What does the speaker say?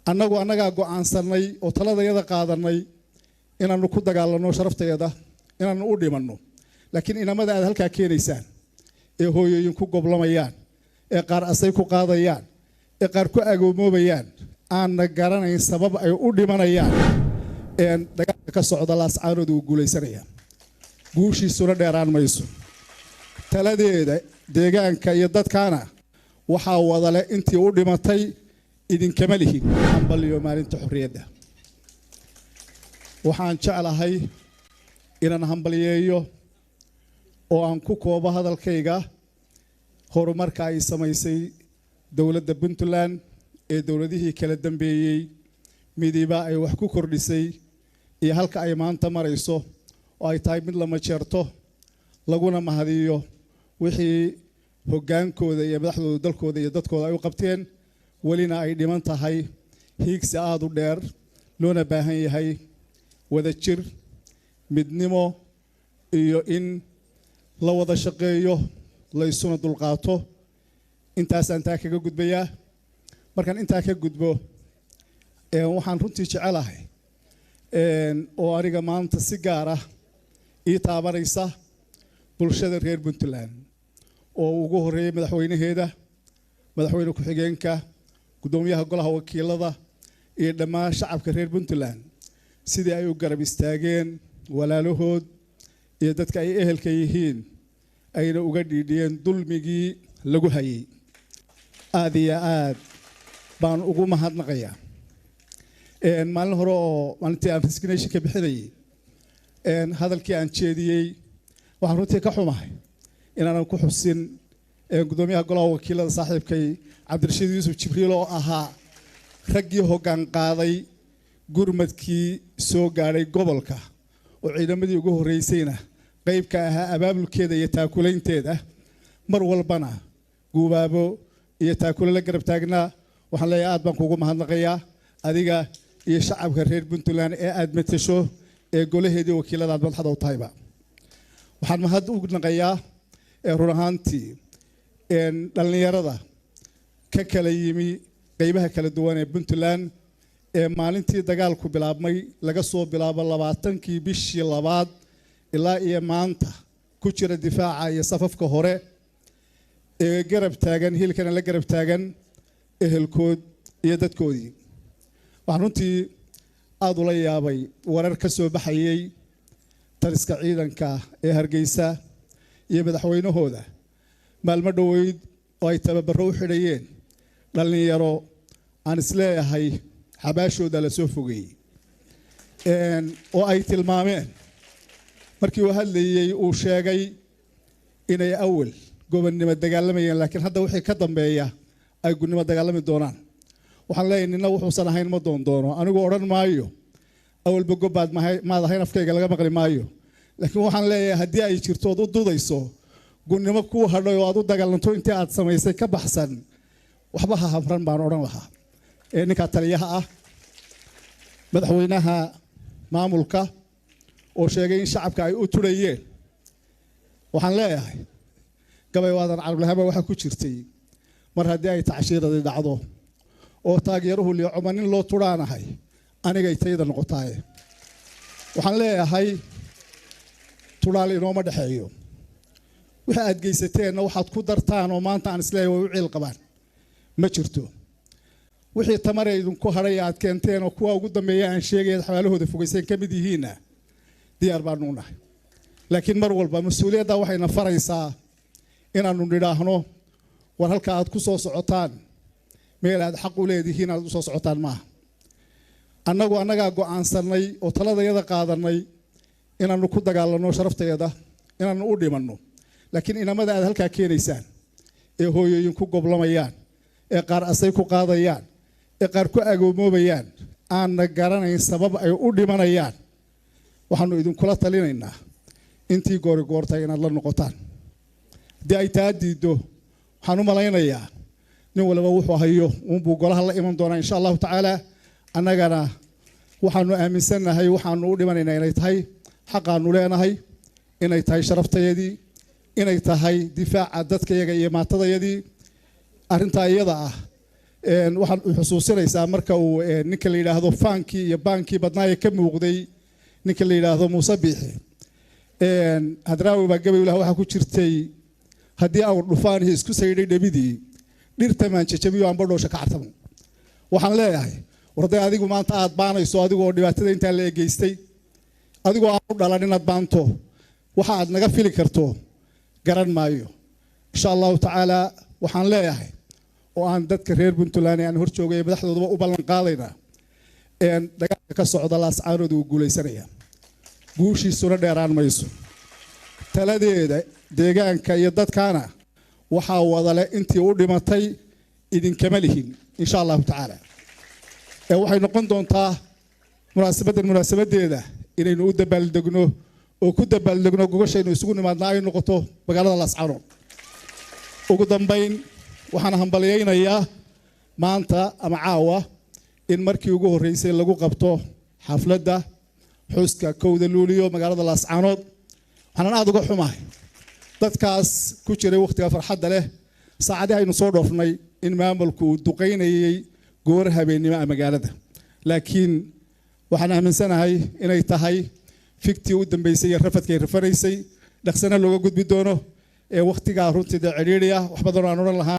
Annagu annagaa go'aansannay oo taladayada qaadanay inaannu ku dagaalanno sharaftayada, inaannu u dhimanno. Laakiin inamada aad halkaa keenaysaan ee hooyooyin ku goblamayaan, ee qaar asay ku qaadayaan, ee qaar ku agoomoobayaan, aanna garanayn sabab ay u dhimanayaan, dagaalka ka socda Laascaanood uu guulaysanaya, guushiisuna dheeraan mayso. Taladeeda deegaanka iyo dadkaana waxaa wadale intii u dhimatay, idinkama lihin. Hambaliyo maalinta xorriyadda. Waxaan jeclahay inaan hambaliyeeyo oo aan ku koobo hadalkayga horumarka ay samaysay dowladda Puntland ee dowladihii kala dambeeyey midiba ay wax ku kordhisay, iyo halka ay maanta marayso oo ay tahay mid la majeerto laguna mahadiyo wixii hoggaankooda iyo madaxdooda dalkooda iyo dadkooda ay u qabteen, welina ay dhiman tahay hiigsi aada u dheer, loona baahan yahay wadajir, midnimo iyo in la wada shaqeeyo, la isuna dulqaato. Intaasaan taa kaga gudbayaa. Markaan intaa ka gudbo, waxaan runtii jecelahay oo aniga maanta si gaar ah ii taabanaysa bulshada reer Puntland oo ugu horreeyay madaxweynaheeda, madaxweyne ku-xigeenka, guddoomiyaha golaha wakiilada iyo dhammaan shacabka reer Puntland, sidii ay u garab istaageen walaalahood iyo dadka ay ehelka yihiin, ayna uga dhiidhiyeen dulmigii lagu hayay. Aada iyo aad baan ugu mahadnaqayaa. Maalin hore oo maalintii aan resignation ka bixinayay, hadalkii aan jeediyey, waxaan runtii ka xumahay inaanan ku xusin guddoomiyaha golaha wakiilada saaxiibkay Cabdirashiid Yuusuf Jibriil oo ahaa raggii hoggaan qaaday gurmadkii soo gaadhay gobolka, oo ciidamadii ugu horreysayna qayb ka ahaa abaabulkeeda iyo taakulaynteeda, mar walbana guubaabo iyo taakule la garab taagnaa. Waxaan leeyahay, aad baan kuugu mahadnaqayaa adiga iyo shacabka reer Puntland ee aad matasho ee golaheedii wakiilada aad madaxda u tahayba. Waxaan mahad u naqayaa run ahaantii dhallinyarada ka kala yimi qeybaha kala duwan ee Puntland ee maalintii dagaalku bilaabmay, laga soo bilaabo 20-kii bishii labaad ilaa iyo maanta, ku jira difaaca iyo safafka hore ee garab taagan, hiilkana la garab taagan ehelkood iyo dadkoodii. Waxaan runtii aada ula yaabay warar ka soo baxayay taliska ciidanka ee Hargeysa iyo madaxweynahooda maalmo dhoweyd oo ay tababaro u xidhayeen dhallinyaro aan isleeyahay xabaashooda la soo fogeeyey, oo ay tilmaameen markii uu hadlayey uu sheegay inay awal gobonnimo dagaalamayeen, laakiin hadda wixii ka dambeeya ay gunnimo dagaalami doonaan. Waxaan leeyahay, nina wuxuusan ahayn ma doondoono. Anigu odhan maayo awalba gobbaad maad ahayn, afkayga laga maqli maayo, laakiin waxaan leeyahay, haddii ay jirto ood u dudayso gunnimo kuu hadhay oo aad u dagaalanto intii aad samaysay ka baxsan, waxba ha hamran baan odhan lahaa ee ninkaa taliyaha ah. Madaxweynaha maamulka oo sheegay in shacabka ay u turayeen, waxaan leeyahay, gabay waadan Carab lahaba waxaa ku jirtay, mar haddii ay tacshiiradii dhacdo oo taageeruhu liicoma, nin loo turaanahay anigay tayda noqotaaye. Waxaan leeyahay, turaal inooma dhexeeyo. Wixii aad geysateenna waxaad ku dartaan oo maanta aan isleeyahay way u ciil qabaan ma jirto. Wixii tamare idinku hadhay aad keenteen oo kuwa ugu dambeeya aan sheegaya xabaalahooda fogeyseen ka mid yihiinna, diyaar baanu nahay. Laakiin mar walba mas-uuliyadda waxayna faraysaa inaannu nidhaahno, war, halka aad ku soo socotaan meel aad xaq u leedihiin aad u soo socotaan maaha. Annagu annagaa go'aansannay oo taladayada qaadanay inaannu ku dagaalanno sharaftayada, inaannu u dhimanno. Laakiin inamada aad halkaa keenaysaan ee hooyooyin ku goblamayaan, ee qaar asay ku qaadayaan, ee qaar ku agoomoobayaan, aanna garanayn sabab ay u dhimanayaan, waxaanu idinkula talinaynaa intii goori goortay inaad la noqotaan. Haddii ay taa diiddo, waxaan u malaynayaa nin waliba wuxuu hayo uunbuu golaha la iman doonaa, insha Allahu tacaala. Annagana waxaanu aaminsannahay waxaanu u dhimanaynaa inay tahay xaqaanu leenahay, inay tahay sharaftayadii, inay tahay difaaca dadkayaga iyo maatadayadii. Arrintaa iyada ah Waxaan u xusuusinaysaa marka uu ninka la yidhaahdo faankii iyo baankii badnaaye ka muuqday ninka la yidhaahdo Muuse Biixi. Hadraawi baa gabaylah waxaa ku jirtay: "Haddii awr dhufaanihi isku saydhay dhebidii, dhirta maanjajabiyo ambadhoosha ka cartamo." Waxaan leeyahay, warday, adigu maanta aad baanayso, adigu oo dhibaatada intaa la egeystay, adigoo aan u dhalan inaad baanto, waxa aad naga fili karto garan maayo. Insha Allahu tacaala, waxaan leeyahay oo aan dadka reer Puntland ee aan hor joogay madaxdoodaba u ballan qaadaynaa, dagaalka ka socda Laascaanood uu guulaysanaya, guushiisuna dheeraan mayso. Taladeeda deegaanka iyo dadkaana waxaa wadale intii u dhimatay, idinkama lihin. Insha Allahu tacaala, waxay noqon doontaa munaasabaddan munaasabadeeda inaynu u dabaaldegno oo ku dabaaldegno gogashaynu isugu nimaadna ay noqoto magaalada Laascaanood. Ugu dambayn, waxaan hambalyaynayaa maanta ama caawa in markii ugu horreysay lagu qabto xafladda xuska 1da Luuliyo magaalada Laascaanood. Waxaanan aada uga xumahay dadkaas ku jiray wakhtiga farxadda leh, saacadii aynu soo dhoofnay, in maamulku uu duqaynayay goor habeennimo a magaalada. Laakiin waxaan aaminsanahay inay tahay figtii u dambeysay iyo rafadkay rafanaysay, dhaqsana looga gudbi doono ee wakhtigaa runtii dee cidhiidhi ah. Wax badan oo aan odhan lahaa.